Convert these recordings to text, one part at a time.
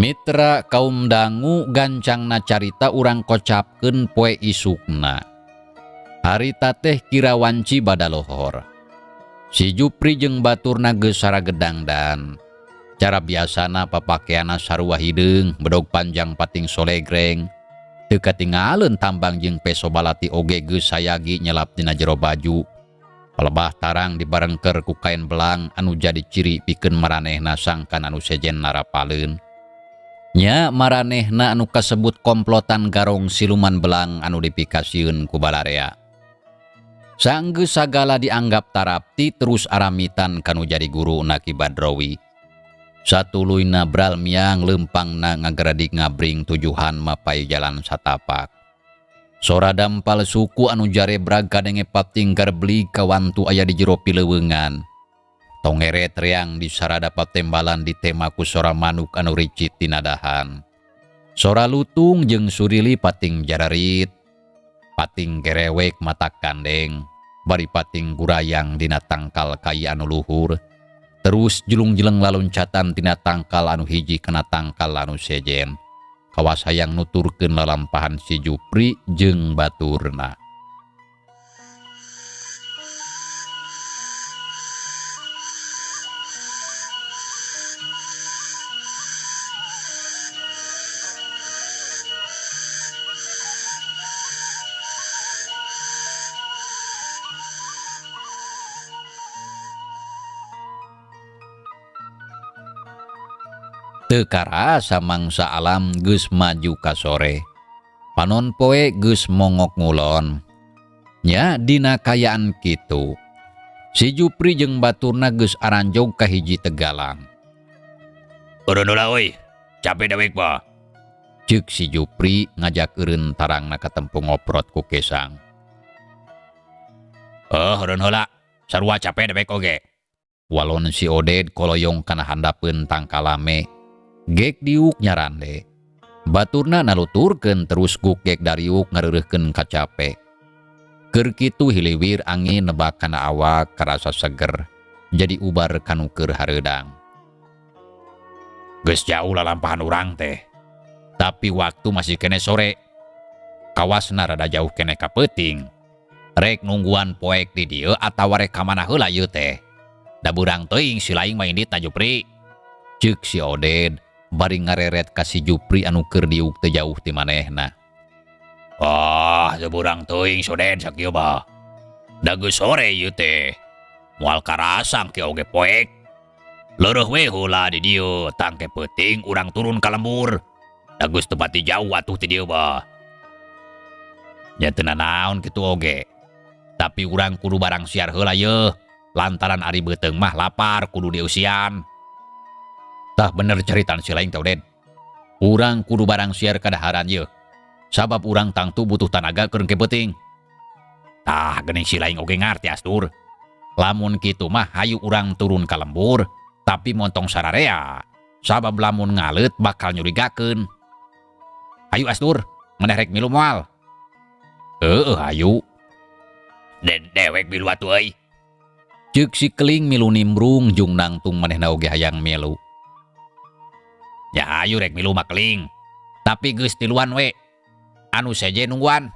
Mitra kaum dangu, gancangna carita urang kocapkeun poe isukna. Harita teh kira wanci badalohor. Si Jupri jeung baturna geus saragedangdan. Cara biasana papakeanna sarua hideung, bedog panjang pating solegreng. Teu katingaleun tambang jeung peso balati oge geus sayagi nyelap dina jero baju. Palebah tarang dibarengker ku kain belang anu jadi ciri pikeun maranehna sangkan anu sejen narapaleun. Nya maranehna anu kasebut komplotan garong siluman belang anu dipikasieun ku balarea. Sanggeus sagala dianggap tarapti terus aramitan kanu jadi guru na Ki Badrowi. Satuluyna bral miang leumpangna ngageradik ngabring tujuhan mapay jalan satapak. Sora dampal suku anu jarebrag kadenge pating garblig kawantu aya di jero pileuweungan. Tongeret reang di sarada patembalan ditema ku sora manuk anu ricit tina dahan. Sora lutung jeung surili pating jararit. Pating gerewek mata kandeng, bari pating gurayang dina tangkal kai anu luhur. Terus jelung-jeleng laluncatan tina tangkal anu hiji kana tangkal anu sejen. Kawas hayang nuturkeun lalampahan si Jupri jeung baturna. Teu karasa mangsa alam geus maju ka sore. Panon poe geus mongok ngulon. Nya dina kayaan kitu. Si Jupri jeung baturna geus aranjog ka hiji tegalan. Eureun heula euy, capek dewek mah. Ceuk si Jupri ngajak eureun tarangna katempo ngoprot ku Kesang. Eureun heula, sarua capek dewek oge. Walon si Oded koloyong kana handapeun tangkalame. Gek diuk nyarande. Baturna naluturkeun terus guk gek dariuk ngareureurkeun kacape. Keur kitu hiliwir angin nebak kana awak karasa seger. Jadi ubar kanu keur hareudang. Geus jauh lalampahan urang teh. Tapi waktu masih kene sore. Kawasna rada jauh kene ka peuting. Rek nungguan poek di dieu atawa rek ka mana heula ieu teh. Da beurang teuing si laing mah indit na Jupri. Ceuk si Oded bari ngareret ka si Jupri anu keur diuk teu jauh ti manehna. Ah, teu beurang teuing si Oded sakieu mah. Da geus sore ieu teh. Moal karasa engke oge poek. Leureih we heula di dieu, tangke peuting urang turun ka lembur. Da geus teu pati jauh atuh ti dieu mah. Nya teu nanaon kitu oge. Tapi urang kudu barang siar heula yeuh. Lantaran ari beuteung mah lapar kudu dieusian. Tah bener caritaan si laing teh Oded. Urang kudu barang siar kadaharan yeuh. Sabab urang tangtu butuh tanaga keur engke peuting. Tah geuning si laing oge ngarti Astur. Lamun kitu mah hayu urang turun ka lembur, tapi montong sararea. Sabab lamun ngaleut bakal nyurigakeun. Hayu Astur, maneh rek milu moal? Heueuh hayu. Dewek milu atuh euy. Ceuk si Keling milu nimbrung jung nangtung manehna oge hayang milu. Ya hayu rek milu mah Keling. Tapi geus tiluan we. Anu seje nungguan.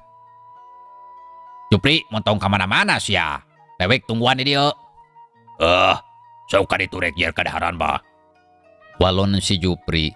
Jupri montong ka mana-mana sia. Dewek tungguan di dieu. Sok ka ditu rek jer kadaharan mah. Walon si Jupri.